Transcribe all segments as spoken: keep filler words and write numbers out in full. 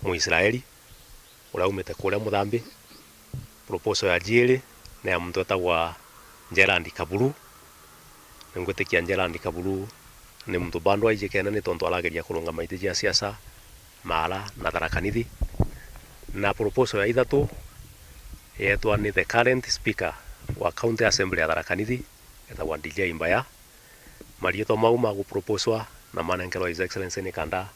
Muisraeli uria umite kuria Muthambi. Proposal ya jiiri ni ya muntu etagwa Gerald Kaburu. Ningwitikia Gerald Kaburu ni muntu bado aijikene ni tontu arageria kurungama iti jia siasa Maara na Tharaka Nithi. Na proposal ya ithatu yeetwa ni the current speaker wa County Assembly ya Tharaka Nithi, etagwa D J Mbaya. Mariitwa mau maguproposwa na manenkerwa His Excellency nikenda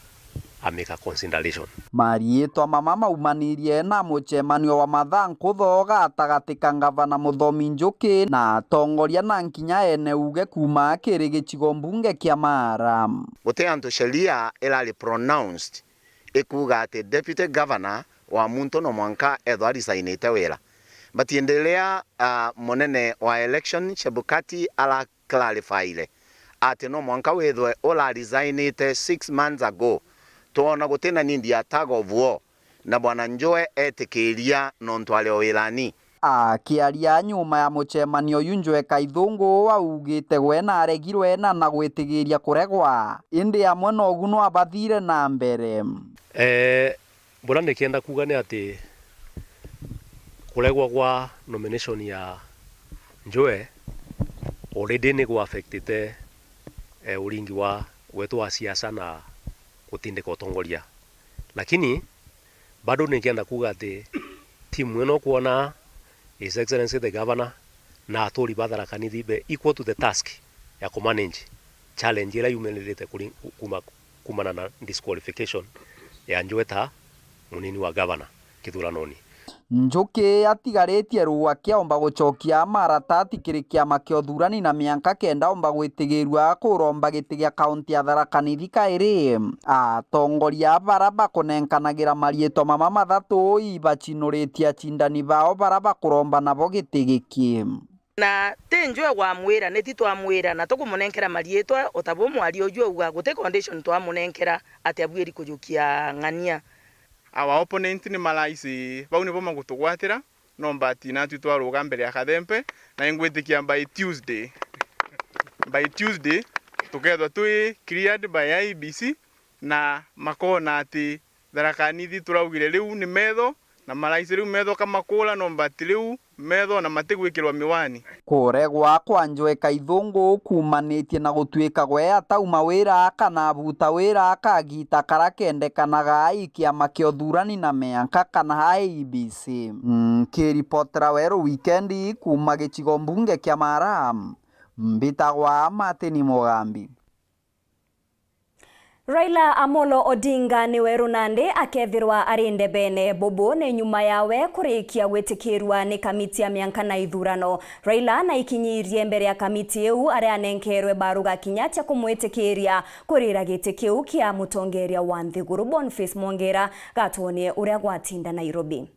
amika consideration. Mariitwa mama maumanirie na mucemanio wa mathaa nkutho gatagati ka ngavana Muthomi Njuki na atongoria na nkinya ene uuge kuuma kiri gicigo mbunge kia Maara. Guti antu sheria irari pronounced ikuuga ati deputy governor wa muntu no mwanka ethwa aresignite wira. But ndiria, ah, munene wa election Chebukati ara clarifyire ati no mwanka withwe ura resignite six months ago, twona gutina need ya tug of war, na bwana Njue etikiria nontu ari o wirani. Akiaria nyuma ya mucemanio uyu, Njue Kaithungu augite gwe na aregirwe na na gwitigiria kuregwa, indi amwe nogu no abathire na mbere. Eh, Buria ndikienda kuuga ni ati kuregwa gwa nomination ya Njue already ni gwa affectite, eh, uringi wa, wetu wa siasa na gutindika utongoria. Lakini bado ningienda kuuga ati timu ino ukwona His Excellency the Governor na aturi ba Tharaka Nithi be equal to the task ya kumanage challenge iria yumanirite kuri-, kuma kumana na disqualification ya Njue ta munini wa gavana kithuranoni. Njuki atigaritie ruu akiomba gucokia maratati kiri kiama kia uthurani na mianka kenda omba gwitigirua kuromba giti gia kaunti ya Tharaka Nithi kairi. Atongoria bara bakunenkanagira mariitwa mama mathatu ibacinuritie acindani bao bara bakuromba nabo giti giki. Na ti Njue wamwira, ni ti twamwira, na tukumunenkera mariitwa, o ta bu mwaria uju auga, guti condition twamunenkera ati abuiri kujukia ng'ania. Our opponent ni marais, bau nibo magutugwatira, no but natwi twaruga mbere ya Kathempe, na ingwitikia by Tuesday, by Tuesday, tukethwa twi cleared by I E B C, na makona ati Tharaka Nithi turaugire riu ni metho, na marais riu metho kamakura, no but riu metho na matigwikirwa miwani. Kuregwa kwa Njue Kaithungu kuumanitie na gutuika gwe atauma wira kana abuta wira kagiita karia kendekanaga i kiama kia uthurani na mianka kana I E B C. Nkiripotera Weru Wikendi kuuma gicigo mbunge kia Maara, mbitagwa Martin Mugambi. Raila Amolo Odinga niwe runandi akethirwa ari ndebene. Bubu ni nyuma yawe kurikia gwitikirua ni kamiti ya mianka na ithurano. Raila naikinyirie mbere ya kamiti iu aria anenkerwe baruga kinya cia kumwitikiria kurira giti kiu kia mutongeria wa nthiguru. Boniface Mwongera gatwonie uria gwatinda Nairobi.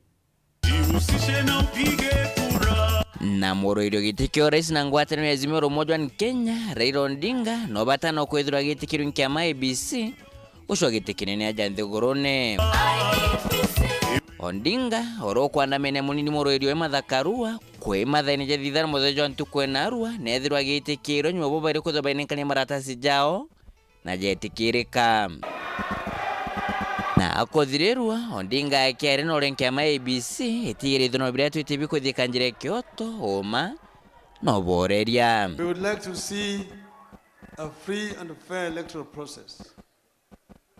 Jihusishe na upige kura. Na murwirio giti kia urais na ngwataniro ya Azimio la Umoja One Kenya, Raila Odinga, no batana kwithirwa giti kiu nkiama I E B C, gucwa giti kinene aja nthigurune. Odinga, oro kwandamene munini murwirio e Martha Karua, kwi mathaine ja thithano muthenya jwa ntuku ena arua, nethirwa giti kiu nyuma bo bairi kwithirwa bainenkania maratasi jao, na jetikirika. Na akuthirirua, Odinga akiaria na uria nkiama ya I E B C itigire ithurano biria twiti bikuthika njira ya kioto, uma, na uboreria. We would like to see a free and fair electoral process.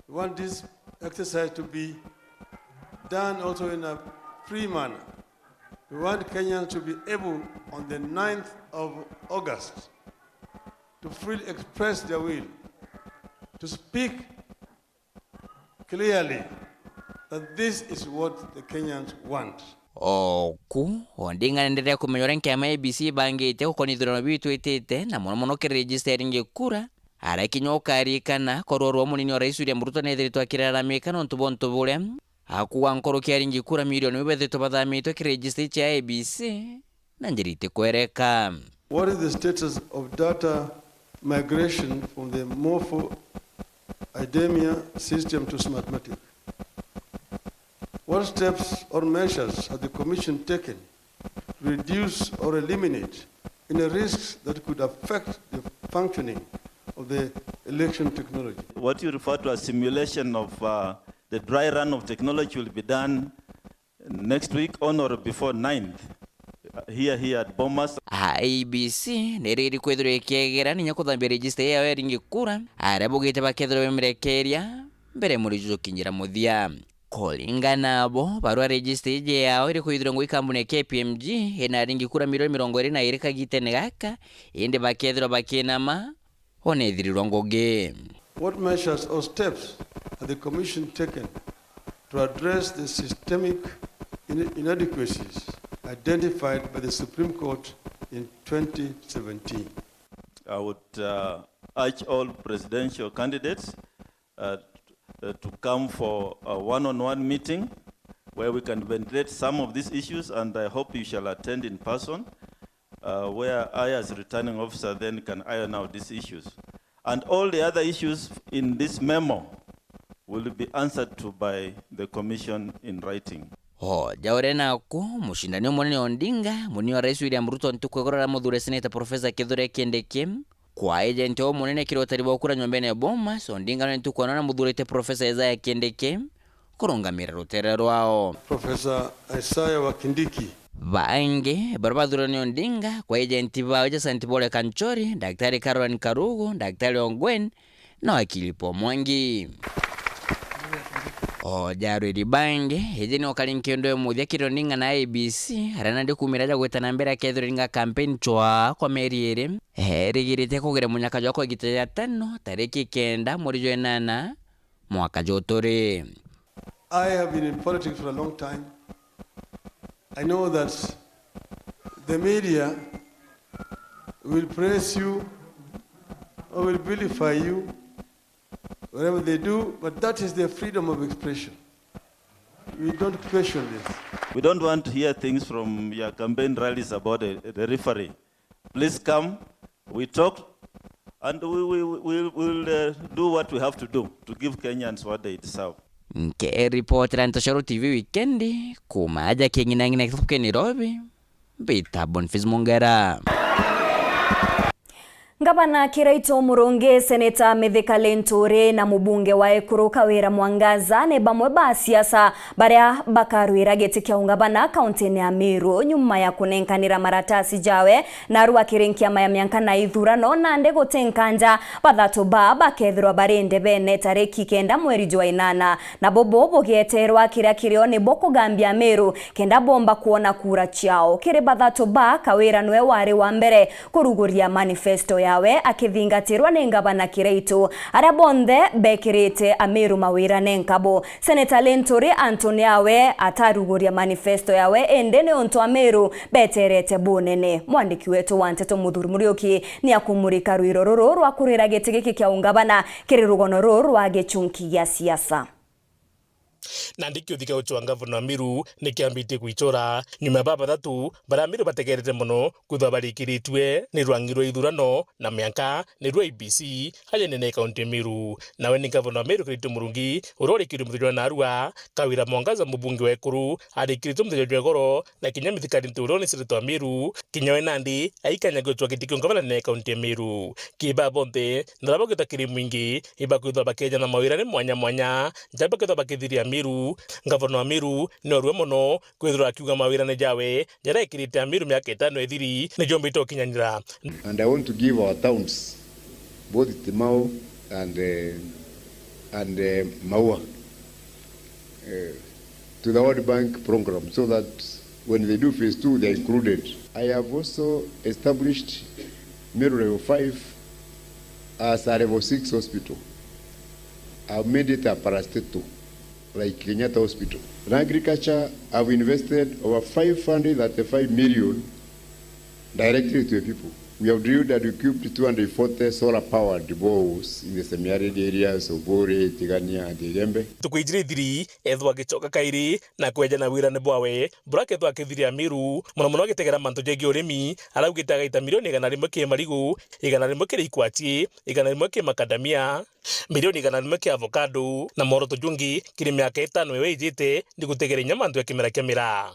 We want this exercise to be done also in a free manner. We want Kenyans to be able, on the ninth of August, to freely express their will, to speak clearly that this is what the Kenyans want. Oku, Odinga nenderea kumenya uria nkiama ya I E B C ibangite gukonia ithurano biu itwitite, na mono mono kiri registering kura, aria kinya ukarikana korwa rwa munini wa rais William Ruto nethiritwe akiraramika nontu bwa untu buria akuuga nkuruki ya aringi kura milioni imwe bethiritwe bathamitwe kiri registry cia I E B C na njira itikwereka. What is the status of data migration from the Morpho IDEMIA system to Smartmatic? What steps or measures has the commission taken to reduce or eliminate any risks that could affect the functioning of the election technology? What you refer to as simulation of, uh, The dry run of technology will be done next week on or before ninth, here, here at Bomas. A I E B C niriri kwithirwa ikiegera ninya kuthambia register yao ya aringi kura, aria bugite bakethirwa bemirekeria mbere muri juju kinyira muthia. Kuringana nabo, barua register iji yao iri kwithirwa ngui kambuni ya K P M G ina aringi kura milioni mirongo iri na iri kagitene gaka, indi bakethirwa bakinama, ona ithirirwa ngugi. What measures or steps has the Commission taken to address the systemic in-, inadequacies identified by the Supreme Court in twenty seventeen? I would, uh, urge all presidential candidates, uh, uh, to come for a one-on-one meeting where we can ventilate some of these issues, and I hope you shall attend in person, uh, where I, as returning officer, then can iron out these issues. And all the other issues in this memo will be answered to by the commission in writing. O ja uria naku, mucindani umunene Odinga, munini wa Rais William Ruto ntuku ya igoro aramuthure Senator Professor Kithure Kindiki, kwa agent umunene kiri utari bwa kura nyombene ya Bomas, Odinga ni ntuku ya nona muthurite Professor Isaiah Kindiki kurungamira rutere rwao. Professor Isaiah wa Kindiki. Baingi baria bathurwe ni Odinga kwa agent bao ja Saint Paul Kanchori, Daktari Caroline Karugu, Daktari Ongwen na wakili Paul Mwangi. O ja arwiri bangi, iji ni ukari nkindo ya muthia kiri Odinga na I E B C, aria nandi kumira ja gwita na mbere akethirwa ringa campaign chwa kwa mieri iri, erigirite kugira munyaka jwa kwa igita ja tano, tariki kenda mweri jwa inana, mwaka juu turi. I have been in politics for a long time. I know that the media will praise you or will vilify you, whatever they do, but that is their freedom of expression. We don't question this. We don't want to hear things from your campaign rallies about the, the referee. Please come, we talk, and we, we, we, we'll, uh, do what we have to do to give Kenyans what they deserve. Nkiripotera Ntoshoro T V wikendi, kuma aja king'inang'ina gituku kia Nairobi, mbita Boniface Mungera. Ngavana Kiraitu Murungi, Seneta Mithika Linturi na mubunge wa Ekuru Kawira Mwangaza ni bamwe ba siasa baria bakarwira giti kia ungavana kauntini ya Meru nyuma ya kunenkanira maratasi jawe narua kiri nkiama ya mianka na ithurano, nandi guti nkanja bathatu ba bakethirwa bari ndebene tariki kenda mweri jwa inana. Nabo bo bugeterwa kiria kirio nibo kugambia Meru kenda bomba kwona kura ciao. Kiri bathatu ba, Kawira nwe wari wa mbere kuruguria manifesto yawe akithingatirwa ni ngavana Kiraitu, aria bonthe bekirite Ameru mawirane nkabo. Seneta Linturi antu niawe ataruguria manifesto yawe, indi ni untu Ameru beterete bunene. Mwandiki wetu wa nteto Muthuri Muriuki ni akumurika rwiro ruru rwa kurira giti giki kia ungavana kiri rugono ruru rwa gichunki gia siasa. Nandi kiuthi kia gucwa ngavana wa Meru ni kiambitie gwicura nyuma ya baba bathatu baria Ameru bategerete mono kwithwa barikiritue ni rwangi rwa ithurano na mianka, niruo I E B C, aja nene kaunti ya Meru. Nawe ni ngavana wa Meru Kiraitu Murungi, uria urikiritue muthenya jwa narua, Kawira Mwangaza mubunge wa Ekuru arikiritue muthenya jwa igoro, na kinya Mithika Linturi uria ni seneta wa Meru, kinya we nandi aikanyagua gucwa giti kia ungavana nene kaunti ya Meru. Ki baba bonthe, na baria bagwita kiri mwingi, ibakwithwa bakejana mawirane mwanya mwanya, ja bakethwa bakithiria Meru. Ngavana wa Meru ni orue mono kwithirwa akiuga mawirane jawe jaria ekirite Ameru miaka itano ithiri ni jombite ukinyanira. And I want to give our towns, both Timau and, eh, and, eh, Maua, eh, to the World Bank program so that when they do phase two, they are included. I have also established Meru Level five as a Level six hospital. I've made it a parastatal, like Kenyatta Hospital. In agriculture, I've invested over five hundred thirty-five million directly to the people. We have drilled and equipped two hundred forty solar powered boreholes in the semi-arid areas of Bore, Tigania, and Igembe. Ntuku ijiri ithiri, ethwa agicoka kairi na kwejana wirane bwawe buria akethwa akithiria Ameru, mono mono agitegera mantu jegie urimi, araugite agaita milioni igana rimwe kiri marigu, igana rimwe kiri ikwachi, igana rimwe kiri makadamia, milioni igana rimwe kia avocado, na mworoto jungi kiri miaka itano iwe ijite, ni gutegera inya mantu ya kimera kia miraa.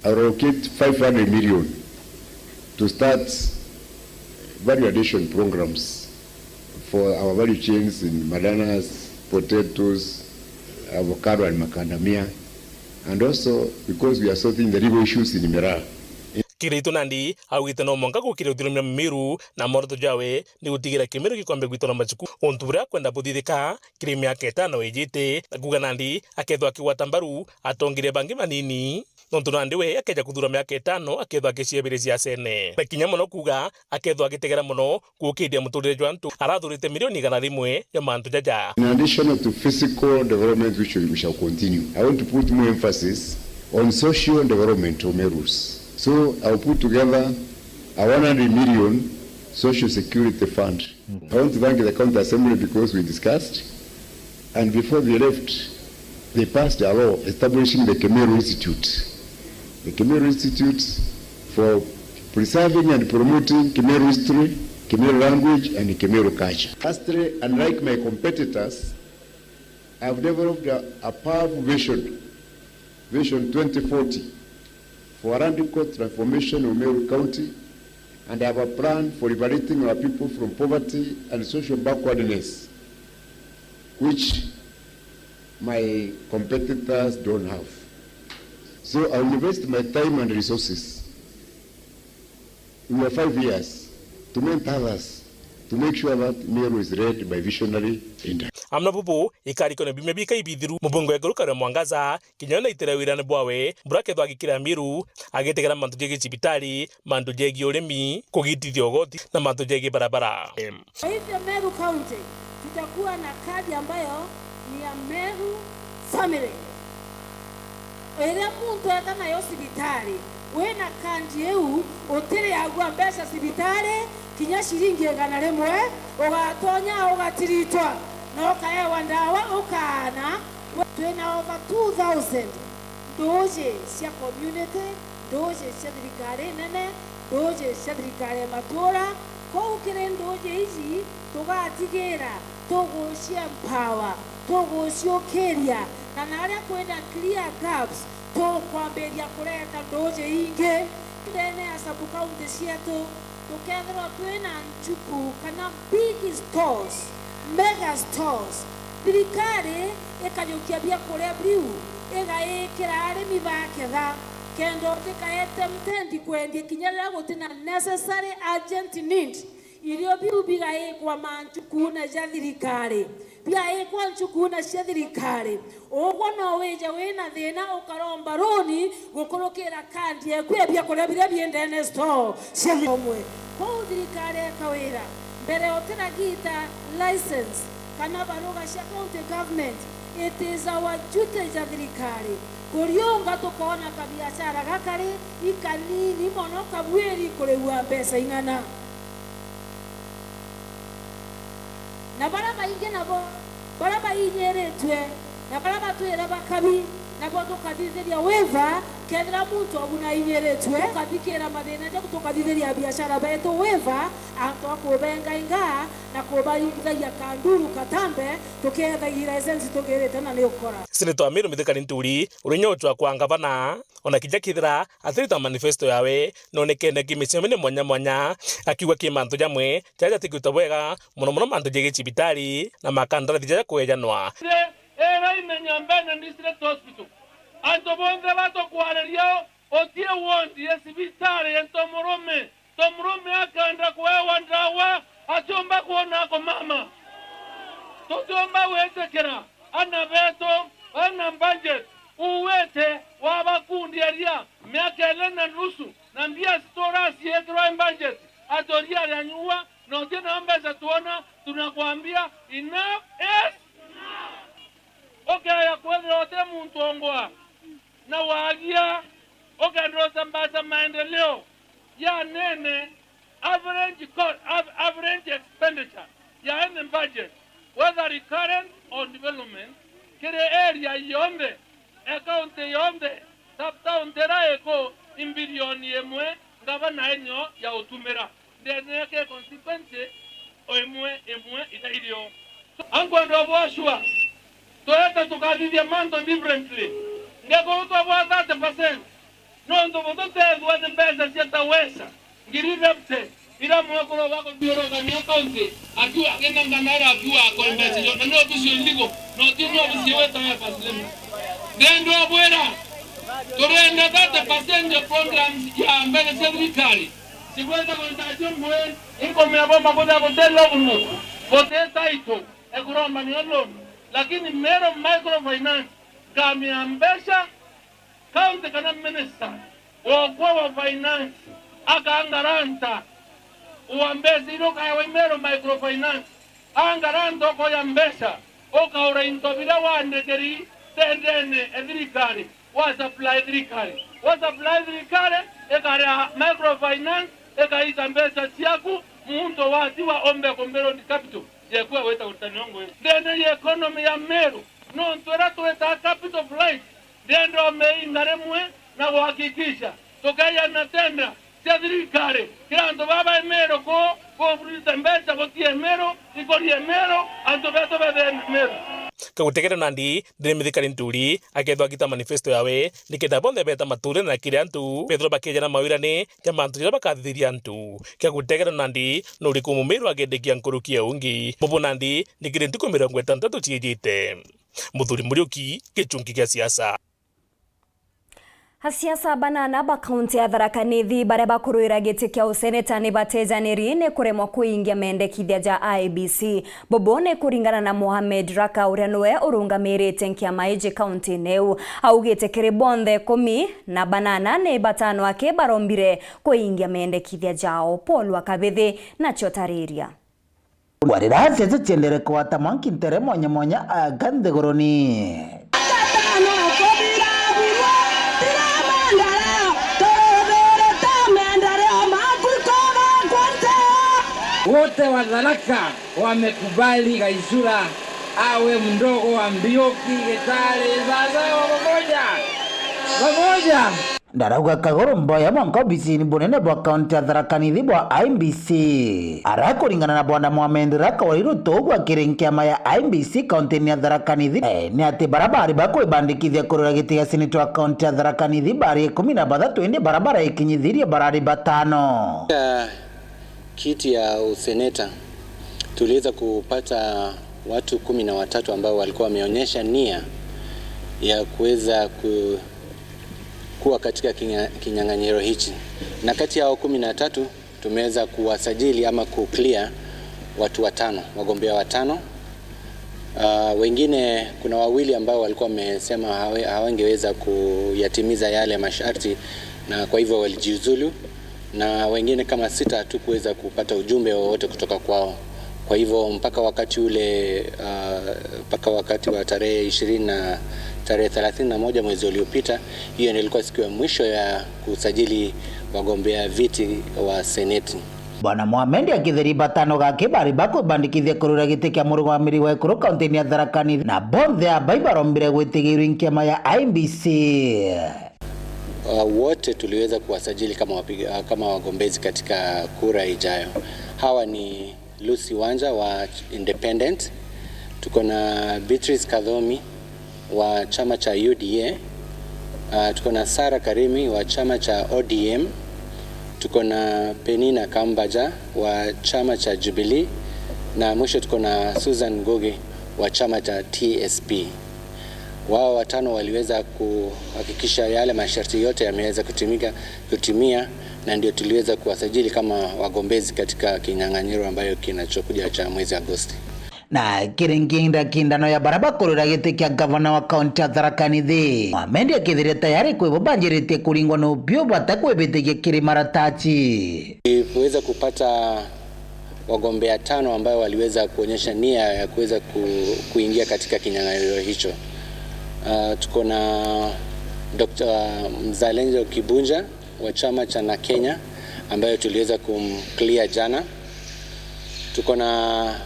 Allocate five hundred million to start value addition programs for our value chains in bananas, potatoes, avocado and macadamia, and also because we are sorting the legal issues in Miraa. Kiraitu nandi augite no mwanka gukire uthiromia Miru na mworoto jawe ni gutigira Kimiru gikombe gwitwa na majuku untu buria akwenda buthithika kiri miaka itano ijite, na kuuga nandi akethwa akigwata mbaru atongeria bangi banini. Nontu nandi we akeja kuthura miaka itano akethwa agiciebire ciacene. Na kinya mono kuuga akethwa agitegera mono gukiria muturire jwa antu arathurite milioni igana rimwe ya mantu jaja. In addition to physical development which we shall continue, I want to put more emphasis on social development of Merus. So I'll put together a one hundred million social security fund. I want to thank the County Assembly because we discussed, and before they left, they passed a law establishing the Kemeru Institute. The Kemeru Institute for preserving and promoting Kemeru history, Kemeru language, and Kemeru culture. Lastly, unlike my competitors, I have developed a, a powerful vision, Vision twenty forty, for a radical transformation of Meru County, and I have a plan for liberating our people from poverty and social backwardness, which my competitors don't have. So I will invest my time and resources in the five years to mentor others to make sure that Meru is led by visionary leaders. Amwe na bubu ikarikwa na biumia bikai bithiru, mubunge wa iguru Kawira Mwangaza kinya we naitire wirane bwawe buria akethwa agikira Miru agitegera mantu jegii cibitari, mantu jegii urimi, kugitithia ugoti na mantu jegii barabara. Kwa hivyo Meru County tutakuwa na kadi ambayo ni ya Meru family. Iria muntu eta nayo cibitari, wina kandi iu, utiriagua mbeca cibitari, kinya ciringi igana rimwe, ugatonya ugatiritwa, na ukaewa ndawa ukaana. Twina over two thousand nduuji cia community, nduuji cia thirikari nene, nduuji cia thirikari ya matura. Kou kiri nduuji iji tugatigira tuguci empower, tuguciukiria, na naria kwina clear gaps, tukwambiria kureta nduuji ingi ndene ya sub county cietu, tukethirwa twina nchuku kana big stores, mega stores. Thirikari ikajukia biakuria biu, igaikira arimi baketha, kenda utikae tempted kwendia kinya riria gutina necessary urgent need. Irio biu bigaikwa manchukune ja thirikari, biaikwa nchukune cia thirikari. Ugwo no wije wina thina ukaromba runi gukurukira kandi eku ya biakuria biria bi ndene store cia thirikari. Kou thirikari ya Kawira, mbere utiragita license kana baruga cia county government, it is our duty ja thirikari kuriunga tukoona kabiashara gakari ikanini mono kabuiri kurigua mbeca ing'ana. Na baria baingi nabo, baria bainyiritue, na baria batwire bakabi, nabo tukathithiria waiver, kethira muntu ogu nainyiritue, tukathikira mathina jau, tukathithiria abiashara betu waiver, antu a kubengainga na kubaringithagia kanduru katambe, tukiethagia license tugirite na ni ukora. Senator wa Meru Mithika Linturi, uri nyochwa kwa ngavana, ona kinya kethira atirita manifesto yawe, nonekene ki micemanio mwanya mwanya, akiuga ki mantu jamwe jaria jatikwitwa bwega, mono mono mantu jegii cibitari na makandarathi jaja kwejanwa. Era imenya mbene District Hospital. Antu bonthe batokwariria utie ward ya cibitari ya Ntomurume. Ntomurume akenda kuewa ndawa, atiumba kwona ako mama. Tutiumba gwitikira ana betu bana budget. Uwete wabakundieria miaka iri na nusu, na mbia citura ciikirwa budget, atoria ria nyua, na uti na mbeca tuona, tunakwambia enough is enough. Ukeya kwithira uti muntu ongwa na wagia, ukenda usambaza maendeleo ya nene, average co-, av-, average expenditure ya any budget, whether recurrent or development, kiri area yonthe, e county yonthe, sub county ira iku, i mbilioni imwe ngavana enyo ya utumira ndene yake constituency o imwe imwe ira irio. Ankwenda ubwashua, twete tukathithia mantu differently. Ngekorwo twabwa thirty percent, nontu bututethua ni mbeca cia Tawesa, ngiri fifty, Ira mwekuru bakuthiurukania kaunti, akiuga akina nganaira akiuga akore mbeca cio, na ni ofisi iriku, na uti ni ofisi iwitawa ya First Lady. Ndenda ubwira, turenda thirty percent ya programs ya mbeca cia thirikari. Sigweta gwita acio ngui, inkumia bo makuja guti loan, guti title, ekuromba ni loan. Lakini Meru Microfinance, nkamia mbeca, county kana minister wokwa wa finance akangaranta wa mbeca iria ukaewa i Meru Microfinance, angaranta ukoya mbeca, ukaura into biria wandikiri tendene e thirikari, wa supply thirikari, wa supply thirikari, ikaria microfinance, ikaita mbeca ciaku, muntu watiwa ombe kumbe loan capital, yekua wita gutania ngui. Ndene ya economy ya Meru, nontu iria twitaga capital flight, ndenda umeinga rimwe na guhakikisha tukeja na tenda cia thirikari, kira antu baba e Meru ku, kurite mbeca gutie Meru, ikurie Meru, antu betu bethe Meru. Kagutegera nandi, ndiri mithikari nturi, akethwa agita manifesto yawe, nikenda bonthe beta mature na kiri antu, bethirwa bakeja na mawirane ja mantu jaria bakathithiria antu. Kagutegera nandi, nuri ku mumiru agendekia nkuruki ya ungi. Mubu nandi, nikiri ntuku mirongo itantatu ciijite. Muthuri Muriuki, gichungi gia siasa. Asiasa banana ba kaunti ya Tharaka Nithi baria bakuruira giti kia useneta ni batejaniri ni kuremwa kuingia mendekithia ja I E B C. Bubu ni kuringana na Mohamed Raka, uria niwe urungamirite nkiama iji kaunti-ini iu. Augite kiri bonthe kumi na banana ni batano aki barombire kuingia mendekithia jao. Paul wa Kabithi nacio tariria. Kwarira siasa ciendere kugwata mwanki ntere mwanya mwanya aga nthiguruni. Wote wa Tharaka wamekubali Gaisura awe mdogo wa Mbiuki, Gitari, sasa wa pamoja. Pamoja. Ndarauga kaguru mboya mwanka obisini bunene bwa kaunti ya Tharaka Nithi bwa I E B C. Ara kuringana na Bwana Mohamed Raka Wairuto ugwa kiri nkiama ya I E B C kaunti-ini ya Tharaka Nithi, eh, ni ati bara bari bakwibandikithia kurira giti gia seneta wa kaunti ya Tharaka Nithi bari ikumi na bathatu, indi bara baraikinyithirie barari batano. Kiti ya useneta, tuliweza kupata watu kumi na watatu ambao walikuwa wameonyesha nia ya kuweza ku-, kuwa katika kinya-, kinyang'anyiro hichi. Na kati ya hao kumi na tatu, tumeweza kuwasajili ama kuclear watu watano, wagombea watano. Ah, wengine, kuna wawili ambao walikuwa wamesema hawe-, hawangeweza kuyatimiza yale masharti, na kwa hivyo walijiuzulu, na wengine kama sita hatukuweza kupata ujumbe wowote kutoka kwao. Kwa hivyo mpaka wakati ule, ah, mpaka wakati wa tarehe ishirini na, tarehe thelathini na moja mwezi uliopita, hiyo ndio ilikuwa siku ya mwisho ya kusajili wagombea viti wa seneti. Bwana Mohamed akitheri batano gake bari bakwibandikithia kurura giti kia murugamiri wa ekuru kaunti-ini ya Tharaka Nithi, na bonthe aba ibarombire gwitigirwa nkiama ya I E B C. Uh, wote tuliweza kuwasajili kama wapiga, kama wagombezi katika kura ijayo. Hawa ni Lucy Wanja wa Independent, tuko na Beatrice Kathomi wa chama cha U D A, ah, tuko na Sarah Karimi wa chama cha O D M, tuko na Penina Kambaja wa chama cha Jubilee, na mwisho tuko na Susan Ngugi wa chama cha T S P. Wao watano waliweza kuhakikisha yale masharti yote yameweza kutimika, kutimia, na ndio tuliweza kuwasajili kama wagombezi katika kinyang'anyiro ambayo kinachokuja cha mwezi Agosti. Na kiri nginda kindano ya bara bakurira giti kia gavana wa kaunti ya Tharaka Nithi, Mohamed akithiria tayari kwi bo banjiritie kuringwa na upiu batakwibitikia kiri marataci. Tuliweza kupata wagombea tano ambao waliweza kuonyesha nia ya kuweza ku-, kuingia katika kinyang'anyiro hicho. Ah, tuko na Doctor Mzalendo Kibunja wa chama cha Na Kenya ambayo tuliweza kumclear jana. Tuko na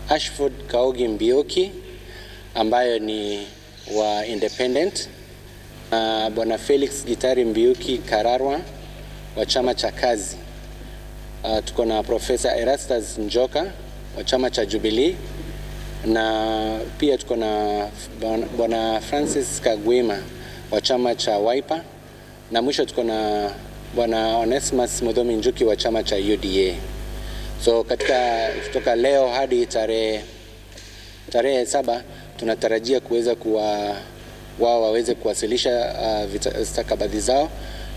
Ashford Kaogi Mbioki ambayo ni wa Independent, na Bwana Felix Gitari Mbiuki Kararwa wa chama cha Kazi. Ah, tuko na Professor Erastus Njoka wa chama cha Jubilee, na pia tuko na Bwana, Bwana Francis Kagwima wa chama cha Wiper, na mwisho tuko na Bwana Onesmus Muthomi Njuki wa chama cha U D A. So katika, kutoka leo hadi tarehe, tarehe saba, tunatarajia kuweza kuwa-, wao waweze kuwasilisha, ah, vita-, stakabadhi zao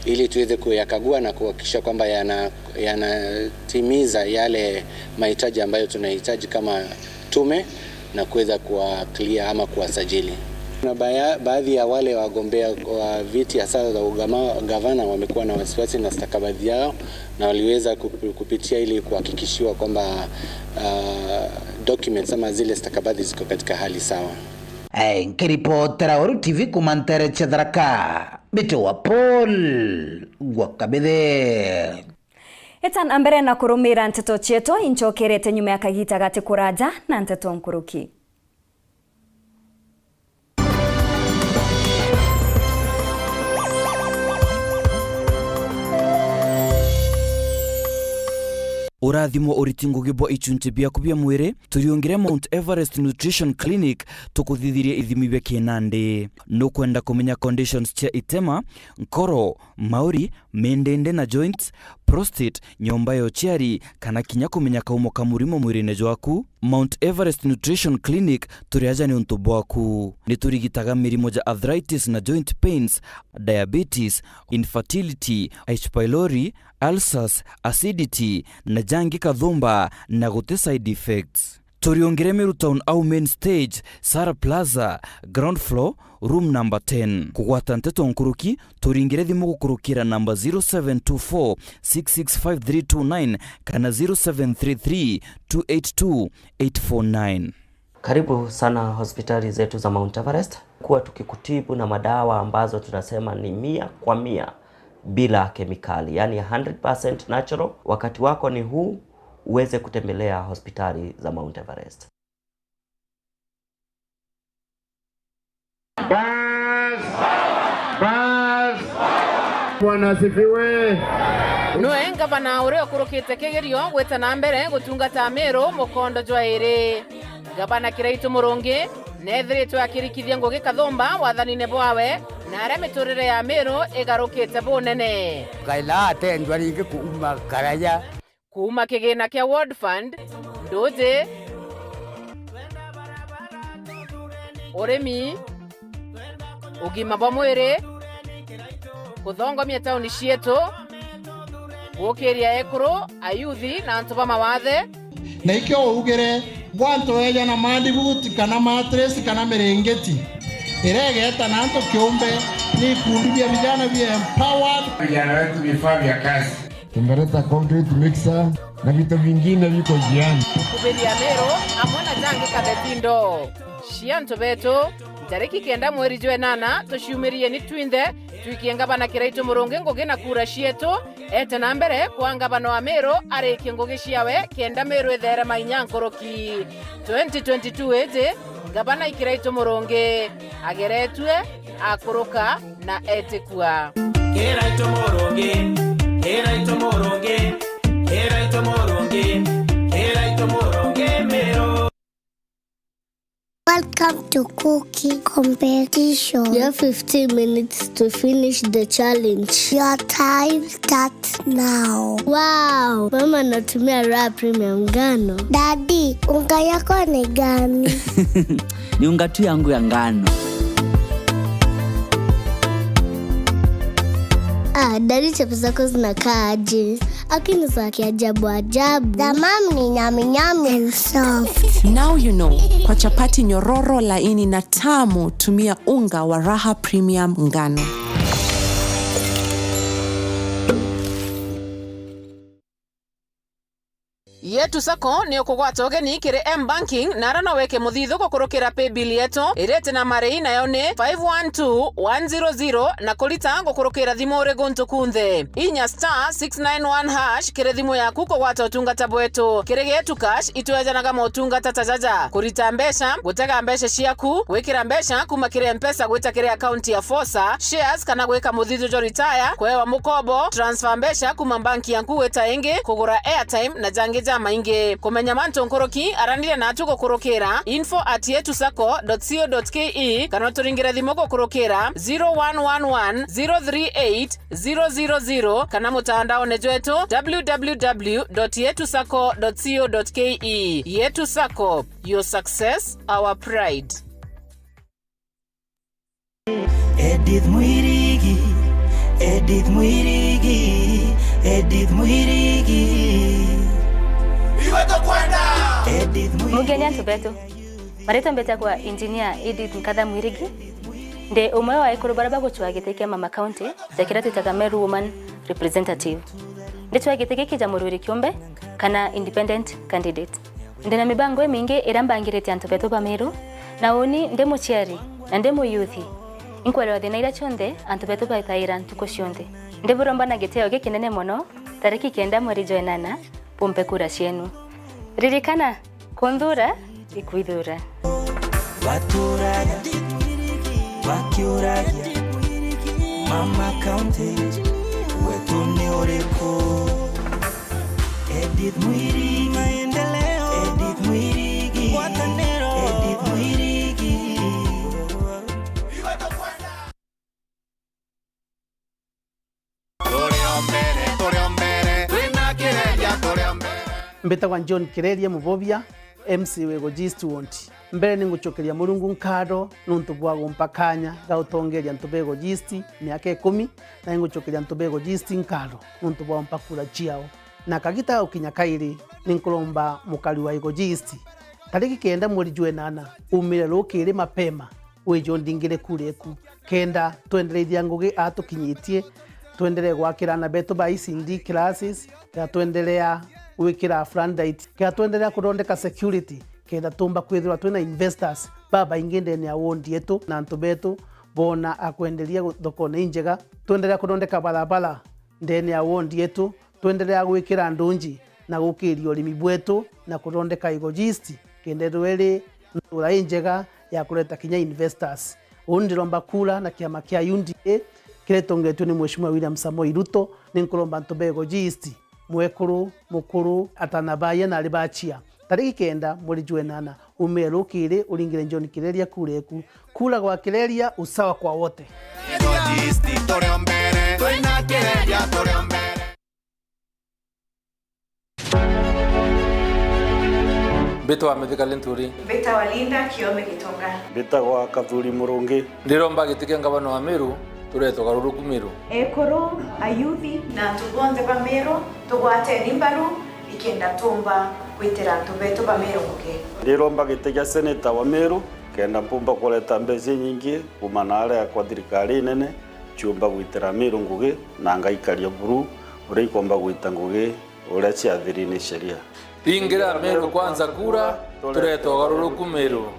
ili tuweze kuyakagua na kuhakikisha kwamba yana-, yanatimiza yale mahitaji ambayo tunahitaji kama tume na kuweza kuwa clear ama kuwasajili. Kuna baya-, baadhi ya wale wagombea wa viti hasa za ugama-, gavana wamekuwa na wasiwasi na stakabadhi yao na waliweza kup-, kupitia ili kuhakikishiwa kwamba, ah, documents ama zile stakabadhi ziko katika hali sawa. Eh, nkiripotera Weru T V kuma ntere cia Tharaka, mbitagwa Paul Gwakabithe. Ita na mbere na kurumira nteto cietu, incokerete nyuma ya kagita gati kuraja na nteto nkuruki. Urathimo uriti ngugi bwa ichunchi biaku bia mwiri, turiungire Mount Everest Nutrition Clinic tukuthithirie ithimi bia kinandi. Nukwenda kumenya conditions cia itema, nkoro, mauri, mindindi na joints, prostate, nyomba ya uciari, kana kinya kumenya kaumo ka murimo mwirine jwaku? Mount Everest Nutrition Clinic turi aja niuntu bwaku. Ni turigitaga mirimo ja arthritis na joint pains, diabetes, infertility, H. pylori, ulcers, acidity, na jangi kathumba na guti side effects. Turiungire Meru Town au main stage, Sara Plaza, ground floor, room number ten. Kugwata nteto nkuruki, turingire thimu gukurukira namba zero seven two four six six five three two nine kana zero seven three three two eight two eight four nine. Karibu sana hospitali zetu za Mount Everest. Kuwa tukikutibu na madawa ambazo tunasema ni mia kwa mia bila kemikali, yani hundred percent natural. Wakati wako ni huu uweze kutembelea hospitali za Mount Everest. Bas! Bas! Bwana asifiwe. Noe ngavana uria ukurukite kigerio gwita na mbere gutungata Meru mukondo jwa iri. Ngavana Kiraitu Murungi neethiritwe akirikithia ngugi kathumba wathanine bwawe, na aria miturire ya Meru igarukite bunene. Ngai na atendwa ringi kuuma Karaja. Kuuma kigina kia World Fund, nduji, urimi, ugima bwa mwiri, kuthongomia tauni cietu, gukiria ekuru, ayuthi na antu ba mawathe. Na ikio ugire, gwa antu eja na mandibuti kana matresi kana miringiti, iregeta na antu kiumbe, ni ikundi bia vijana bia empowered. Vijana wetu vifaa vya kazi. Tumeleta concrete mixer na vitu vingine viko njiani. Kubiria Meru amwe na jangi kathetindo. Cia antu betu, ntariki kenda mweri jwa enana, tuciumirieni twinthe, twikie ngavana Kiraitu Murungi ngugi na kura cietu, ete na mbere kwa ngavana wa Meru arikie ngugi ciawe, kenda Meru itherema inya nkuruki. Twenty twenty-two iji, ngavana i Kiraitu Murungi ageretue, akuruka na etikua. Kiraitu Murungi, Kiraitu Murungi, Kiraitu Murungi, Kiraitu Murungi Meru. Welcome to cooking competition. You have fifteen minutes to finish the challenge. Your time starts now. Wow, mama anatumia Raha Premium ngano. Daddy, unga yako ni gani? Ni unga tu yangu ya ngano. Ah, daddy, chapo zako zinakaa aje? Lakini za kiajabu ajabu. The mom ni nyami nyami and soft. Now you know, kwa chapati nyororo, laini na tamu, tumia unga wa Raha Premium ngano. Yetu Sacco ni ukugwata ugeni kiri M-Banking, na ara no weke muthithu gukurukira paybill yetu iria iti na marii, nayo ni five one two one zero zero, na kurita gukurukira thimu uri guntu kunthe. Inya star six nine one hash kiri thimu yaku kugwata utungata bwetu. Kiri Getu Cash itwejanaga motungata ta jaja: kurita mbeca, gutega mbeca ciaku, gwikira mbeca kuma kiri M-Pesa gwita kiri akaunti ya Fosa, shares kana gwika muthithu jwa retire, kuewa mukobo, transfer mbeca kuma banki yaku gwita ingi, kugura airtime na jangi ja Ingi kumenya mantu nkuruki, aranire natu gukurukira info at yetusacco dot co dot ke kana uturingire thimu gukurukira zero one one one zero three eight zero zero zero kana mutandaone jwetu w w w dot yetusacco dot co dot ke. Yetu Sacco, your success, our pride. Edith Mwirigi, Edith Mwirigi, Edith Mwirigi. Iwe tukwenda. Edith Mwirigi. Mugeni antu betu. Maritwa mbetagwa Engineer Edith Nkatha Mwirigi. Ndi umwe wa ekuru baria bagucwaa giti kia Mama County ja kiria twitaga Meru Woman Representative. Ndicwaa giti giki ja murwiri kiumbe kana independent candidate. Ndina mibango imingi iria mbangirite antu betu ba Meru, na uni ndi muciari na ndi muyuthi, inkwelewa thina iria cionthe antu betu baitaira ntuku cionthe. Ndiburomba na gitio gikinene mono, tariki kenda mweri jwa enana, bumpe kura cienu. Ririkana, kunthura ikwithura. Baturaga bakiuragia, Mama County, wetu ni uriku? Edith Mwirigi, maendeleo. Edith Mwirigi, ngwataniro. Edith Mwirigi. Turi o mbere, turi o mbere, twina kireria, turi o mbere. Mbitagwa John Kireria Mubobia, M C wa Igoji East Ward. Mbere ni ngucokeria Murungu nkatho nuntu bwa gumpa kanya ga utongeria antu ba Igoji East miaka ikumi, na ingucokeria antu ba Igoji East nkatho nuntu bwa gumpa kura ciao. Na kagita ga gukinya kairi, ni nkuromba mukari wa Igoji East, tariki kenda mweri jwa enana, umire rukiri mapema, wije undingire kura eku, kenda twendereithia ngugi aa tukinyitie, twenderee gwakira aana betu ba E C D classes, kenda twenderea gwikira floodlight, kenda twenderea kuthondeka security, kenda tumba kwithirwa twina investors babaingi ndene ya ward yetu, na antu betu boona a kwenderia gu-, thokone injega, twenderea kuthondeka barabara ndene ya ward yetu, twenderea gwikira ndunji na gukiria urimi bwetu na kuthondeka Igoji East, kenda ithirwa iri ntura injega ya kureta kinya investors. Uu ndiromba kura na kiama kia U D A kiria gitongetue ni Mheshimiwa William Samoei Ruto, ni nkuromba antu ba Igoji East, mwekuru, mukuru, atana baye na ari bachia, tariki kenda mweri jwa enana, umire rukiri uringire John Kireria kura eku. Kura gwa Kireria, usawa kwa wote. Igoji East, turi o mbere, twina Kireria, turi o mbere. Mbitwa Mithika Linturi. Mbitagwa Linda Kiome Gitonga. Mbitagwa Kathuri Murungi. Ndiromba giti kia ngavana wa Meru, turete ugaruruku Meru. Ekuru, ayuthi, na antu bonthe ba Meru, tugwateni mbaru, ikenda tumba gwitira antu betu ba Meru ngugi. Ndiromba giti kia seneta wa Meru, kenda mpumba kureta mbeca inyingi kuuma naaria kwa thirikari inene, ciumba gwitira Meru ngugi, na ngaikaria buru uria ikomba gwita ngugi uria ciathiri ni sheria. Ringira Meru Kwanza kura, turete ugaruruku Meru.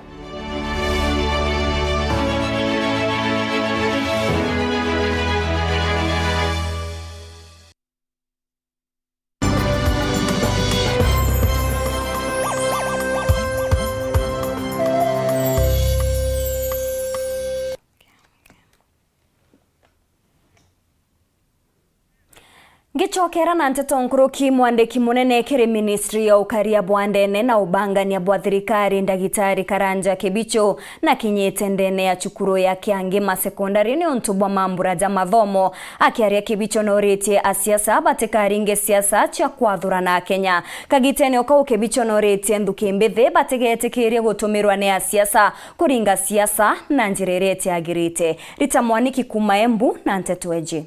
Ngicokera na nteto nkuruki, mwandiki munene kiri ministry ya ukaria bwa ndene na ubangania bwa thirikari, Ndagitari Karanja Kibicho, nakinyite ndene ya cukuru ya Kiangima Secondary ni untu bwa mambura ja mathomo. Akiaria, Kibicho noritie asiasa batikaringe siasa cia kwathurana Akenya. Kagitene o kau, Kibicho noritie nthuki mbithi batigetikirie gutumirwa ni asiasa kuringa siasa na njira iria itiagirite. Rita Mwaniki kuuma Embu na nteto eji.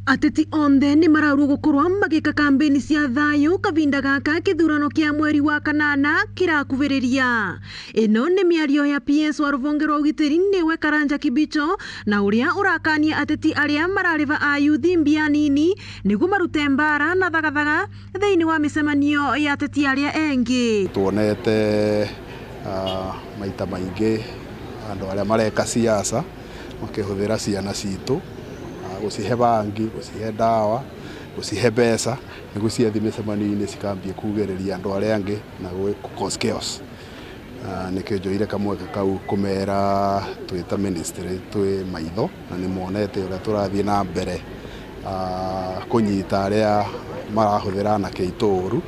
Ateti onthe ni maraurua gukorwa magika kambeni cia thayu kavinda gaka kithurano kia mweri wa kanana kirakuviriria. Ino ni miario ya P S wa ruvonge rwa ugitiri, niwe Karanja Kibicho, na uria urakania ateti aria marari ba ayuthi mbia nini niguo marute mbaara na thagathaga thiini wa micemanio ya ateti aria engi. Twonete, ah, maita maingi andu aria mareka siasa makihuthira ciana citu, ah, gucihe bangi, gucihe ndawa, gucihe mbeca, niguo ciathi micemanio-ini cikambie kugiriria andu aria angi na gwi-, cause chaos. Ah, nikio njoire kamweke kau kumera twita ministry twi maitho, na nimwonete uria turathii na mbere, Ah, kunyita aria marahuthira anake aitu uru.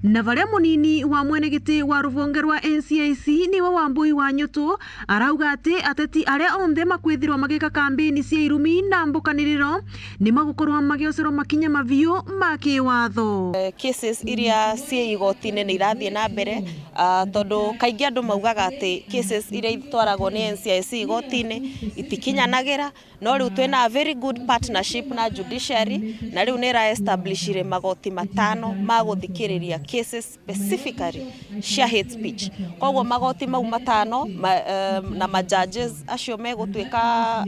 Na varia munini wa mwenegiti wa ruvonge rwa N C I C niwe Wambui wa Nyutu, arauga ati ateti aria onthe makwithirwa magika kambini cia irumi na mbukaniriro ni magukorwa magiocerwa makinya maviu ma kiwatho. Eh, cases iria cii igotine ni irathie na mbere, ah, tondu kaingi andu maugaga ati cases iria itwaragwo ni N C I C igotine itikinyanagira, no riu twina a very good partnership na judiciary, na riu ni ira establishire magoti matano ma guthikiriria cases specifically cia hate speech. Koguo magoti mau matano ma, em, na ma judges acio megutwika,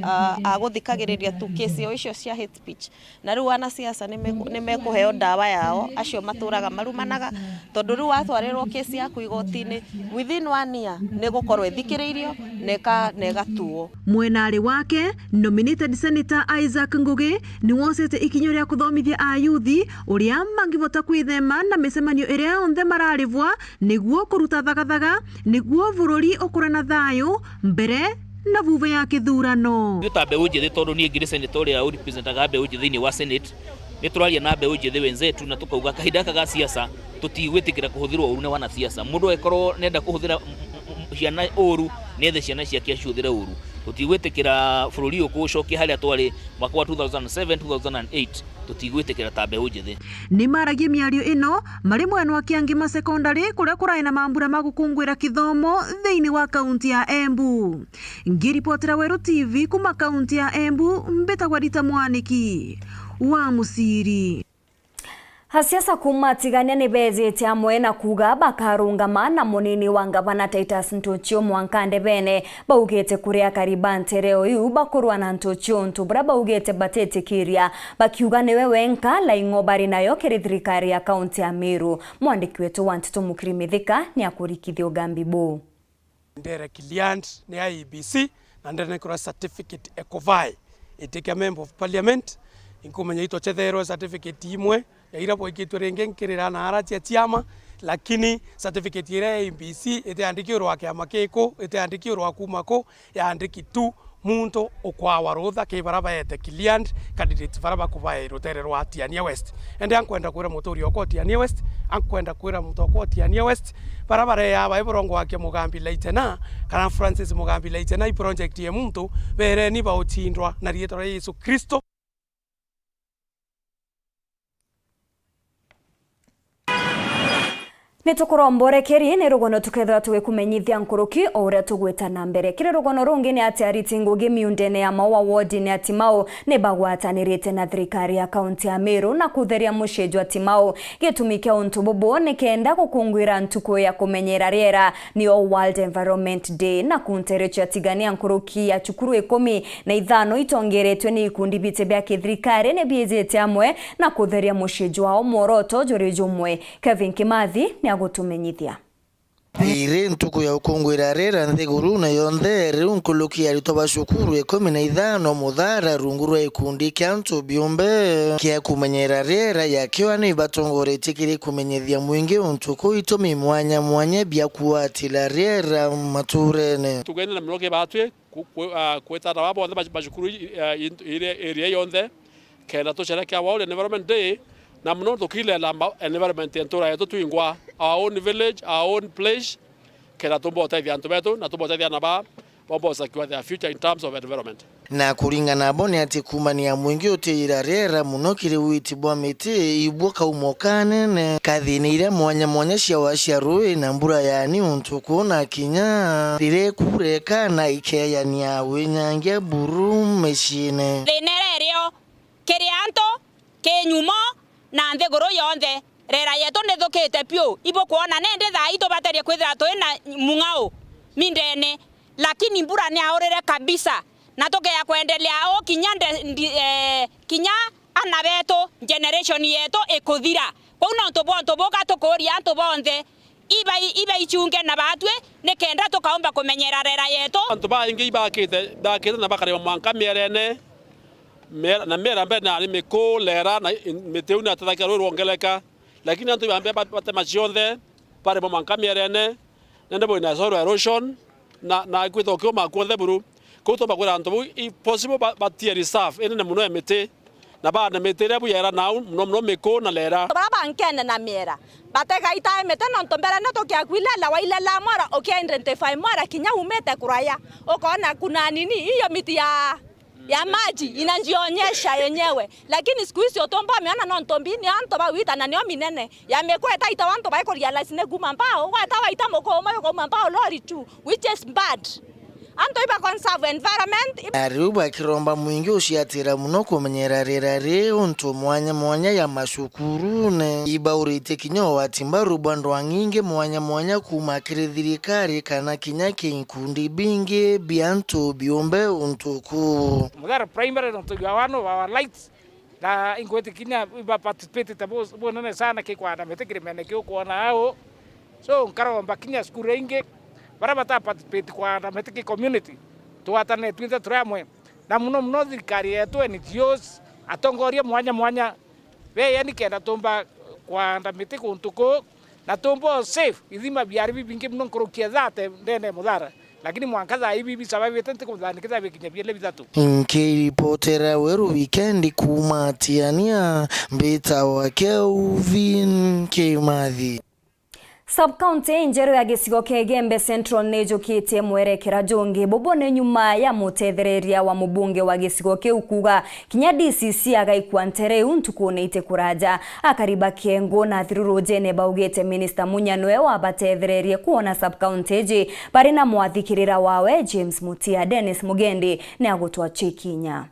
ah, a guthikagiriria tu case o icio cia hate speech. Na riu anasiasa ni meku-, ni mekuheo ndawa yao, acio maturaga marumanaga, tondu riu watwarirwo case yaku igotini, within one year ni gukorwo ithikiriirio na ika-, na igatuo. Mwenari wake, nominated Senator Isaac Ngugi, ni wocete ikinya ria kuthomithia ayuthi uria mangivota kwithema na micemanio iria yonthe mararivwa niguo kuruta thagathaga, niguo bururi ukure na thayu mbere na vuva ya kithurano. Ithuĩ ta mbeũ njĩthĩ, tondũ niĩ ngĩrĩ senator ũrĩa ũrepresentaga mbeũ njĩthĩ thĩinĩ wa Senate, nĩ tũraria na mbeũ njĩthĩ wenzetu na tũkauga kahinda gaka ga siasa tũtigwĩtĩkĩra kũhũthĩrwo ũru nĩ wanasiasa. Mũndũ angĩkorwo nenda kũhũthĩra m-, m-, m-, ciana ũru, nĩ ethe ciana ciake acihũthĩre ũru. Tũtigwĩtĩkĩra bũrũri ũyũ kũũcokia harĩa twarĩ mwaka wa two thousand seven, two thousand and eight. Tũtigwĩtĩkĩra ta mbeũ njĩthĩ. Nĩ maragia mĩario ĩno marĩ mwena wa Kĩangĩma Secondary, kũrĩa kũrarĩ na mambura ma gũkũngũĩra kĩthomo thĩinĩ wa kaunti ya Embu. Ngĩripotera Weru T V kuma kaunti ya Embu, mbĩtagwa Rita Mwaniki wa Mũciri. Asiasa kuma Tigania nĩ beejĩte amwe na kuuga bakarũngama na mũnini wa ngavana Titus Ntuchio mwanka ndebene. Baugĩte kũrĩ akari ba nteere o iu bakorwa na Ntuchio ũntũ bũrĩa baugĩte batĩtĩkĩria, bakiuga nĩwe wenka laing'o barĩ nayo kĩrĩ thirikari ya kaunti ya Meru. Mwandĩki wetu wa nteto Mukiri Mithika nĩ akũrikithia ũgambi buu. Ndere cleared ni I E B C, na ndere nikura certificate Ecovae. Itikia member of parliament, inkumenya itochetherwe certificate imwe ya ira bwaikitwe ringi nkirira na ara cia ciama, lakini certificate iria ya I E B C itiandiki urwa kiama kiku, itiandiki urwa kuma ku, yaandiki tu muntu ukwawa rutha ki bara baete cleared candidates bara bakubae rutere rwa Tigania West. Ende ankwenda kwira muturi okwa Tigania West, ankwenda kwira muntu okwa Tigania West, bara bareya bai burongwakia Mugambi Laitena, kana Francis Mugambi Laitena, i project ye muntu, bereni bauchindwa na riitwa ria Yesu Kristo. Nitukuromborekeri ni rugono tukethirwa tugikumenyithia nkuruki o uria tugwita na mbere. Kiri rugono rungi ni ati ariti ngugi miundene ya Maua wodini ya Timau ni bagwatanirite na thirikari ya kaunti ya Meru na kutheria mucii jwa Timau. Gitumi kia untu bubu ni kenda gukunguira ntuku ya kumenyera riera, niyo World Environment Day, na kuntere cia Tigania nkuruki ya cukuru ikumi na ithano itongeretwe ni ikundi biti bia kithirikari ni biijite amwe na kutheria mucii jwao, mworoto juri jumwe. Kevin Kimathi ni agutumenyithia. Iri ntuku ya gukunguira riera nthiguru na yonthe, riu nkuruki ya aritwa ba cukuru ikumi na ithano muthara rungu rwa ikundi kia antu biumbe kia kumenyera riera ya kiwa ni batongoretie kiri kumenyithia mwingi untu ku itumi mwanya mwanya bia kuatira riera maturene. Tugene na muno ki batwi ku-, ku-, ah, kwita na baba bonthe ba, ba cukuru i-, ah, i-, iri area yonthe, kenda tusherekea World Environment Day, na muno tukirira ma-, environment ya ntura yetu twingwa, our own village, our own place, kenda tumba utethia antu betu, na tumba utethia ana ba, bomba usakiwa their future in terms of environment. Na kuringana nabo ni ati kumania mwingi utiyira riera muno kiri witi bwa miti, ibuo kaumo kanene, kathini iria mwanya mwanya cia wa cia rui na mbura yani untu kuna kinya riria ikuura ikana ikeyania winyangia buru miciine. Thina iria irio kiri antu, ki nyumo, na nthiguru yonthe, rera yetu nithukite piu. Ibukwona nindi thaa ii tubaterie kwithira twi na mung'ao mindene, lakini mbura ni yaurire kabisa, na tukeya kwendelea uu kinya nde-, ndi-, eh, kinya ana betu, generation yetu ikuthira. Kwou nontu bwa untu buga tukuria antu bonthe, ibai-, ibaichunge na batwi, nikenda tukaumba kumenyera rera yetu. Antu baingi ibakite, bakite na bakarima mwanka mierene, miera, na miera mbere nari miku, rera, na i-, miti iu niyatethagia rui rwongereka. Lakini antu ibambe ba-, batema cionthe, barima mwanka mierene, nende bwina soil erosion, na, na kwita ukiuma kuonthe buru. Kwou tumba kwira antu bau, if possible, ba-, batie reserve inene muno ya miti, na baana miti iria buyera nau, muno muno miku na lera. Baria bankene na miera, bategaitae miti nontu mbere no tukiakwilala, wailala mwara, uki-identify mwara kinya umite kuraya, ukoona kuna nini, hiyo miti ya, ya maji inajionyesha yenyewe. Lakini siku hizi utumba umiona nontu mbi, ni antu bawita na nio minene. Ya miku itaita antu baikurealize ni kuuma mbao, ugweta waita muku umwe ukauma mbao lori tu, which is bad. Antu iba conserve environment. Na riu bakiromba mwingi uciatira muno kumenyera riera ri untu mwanya mwanya ya macukurune. Ibauritie kinya ugwati mbaru bwa ndwang'ingi mwanya mwanya kuuma kiri thirikari kana kinya ki ikundi bingi bia antu biumbe untu kuu. Muthara Primary nontu you are one of our lights. Na ingwitikinya iba participate ta bu-, bunene sana ki kwanda miti kirimene kiu kwona au. So, nkaromba kinya cukuru ingi, baria bata participate kwanda miti ki community, twatane twinthe turi amwe. Na muno muno thirikari yetu, N G Os, atongoria mwanya mwanya, beeni kenda tumba kwanda miti kuntu kuu, na tumba o save ithima biari bibingi muno nkuruki ya thate ndene ya Muthara. Lakini mwanka thaa ii bibi survive nti kuthani kitha bikinya biele bithatu. Nkiripotera Weru Wikendi kuuma Tiania, mbitawa Kelvin Kimathi. Sub-county injeru ya gicigo kia Igembe Central nijukitie mwerekera jungi. Bubu ni nyuma ya mutethereria wa mubunge wa gicigo kiu kuuga kinya D C C agaikua ntere iu ntukune itikuraja. Akari ba Kiengu na Thirurujene baugite Minista Munya niwe wabatethererie kwona sub-county iji bari na mwathikirira wawe James Mutia. Dennis Mugendi ni agutwachia ikinya.